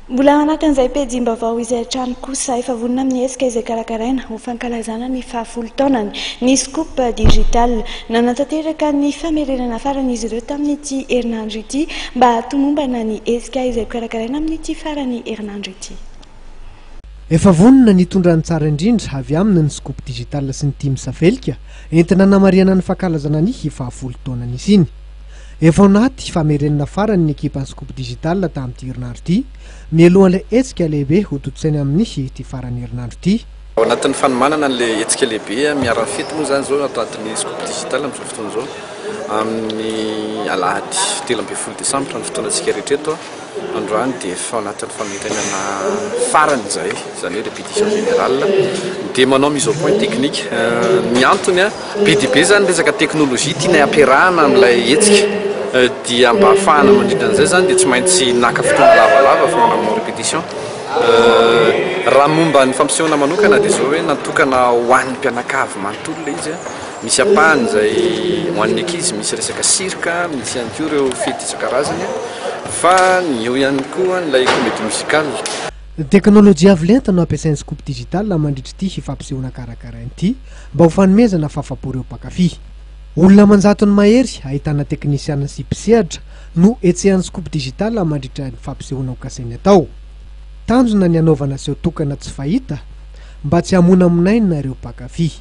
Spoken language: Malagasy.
Mbola ao anatin'izay pejim-baovao izay hatrany kosa, efa vonona amin'ny hetsika izay karakaraina ho fankalazana ny fahafolo taonany ny Scoop Digital. Nanatanteraka ny famerenana farany izy ireo tamin'ity herinandro ity mba hahatomombana ny hetsika izay hokarakaraina amin'ity faran'ny herinandro ity. Efa vonona ny hitondra ny tsara indrindra avy aminy ny Scoop Digital sy ny Team Savelika entina hanamarihana ny fankalazana ny fahafolo taona nisiany. Efa ao anaty famerenana farany ny ekipan'ny Scoop Digital tamin'ity herinandro ity, mialohan'ilay hetsika lehibe hotontosaina amin'ny ity faran'ny herinandro ity. Ao anatin'ny fanomanana an'ilay hetsika lehibe miara-mifety moa izany izao ato anatin'ny Scoop Digital amin'izao fotoana izao, amin'ny alahady 13 desambra ny fotoanantsika rehetra eto. Androany dia efa ao anatin'ny famerenana farany izahay, izany hoe répétition générale, dia manao mise au point technique. Ny antony, be dia be izany resaka technologie tianay ampiarahana amin'ilay hetsika, dia mba hahafahana mandrindra an'izay izany dia tsy maintsy naka fotoana lavalava fa manao répétition. Raha momba ny fampisehoana manokana dia izao hoe natokana ho an'ny mpianakavy manontolo ilay izy. Misy ampahany izay ho an'ny ankizy, misy resaka cirque, misy ihany koa ireo fety isan-karazany fa ny eo ihany koa ilay comédie musicale. Teknolojia avo lenta no ampiasain'ny Scoop Digital mandritra ity fampisehoana karakaraina ity mba ho fanomezana fahafapo ireo mpankafy. Olona aman-jatony mahery ahitana teknisiana sy mpisehatra no hetsehan'ny Scoop Digital mandritra ny fampisehoana hokasainy atao. Tanjona ny hanaovana seho tokana tsy fahita mba tsy hamonamonaina ireo mpankafy.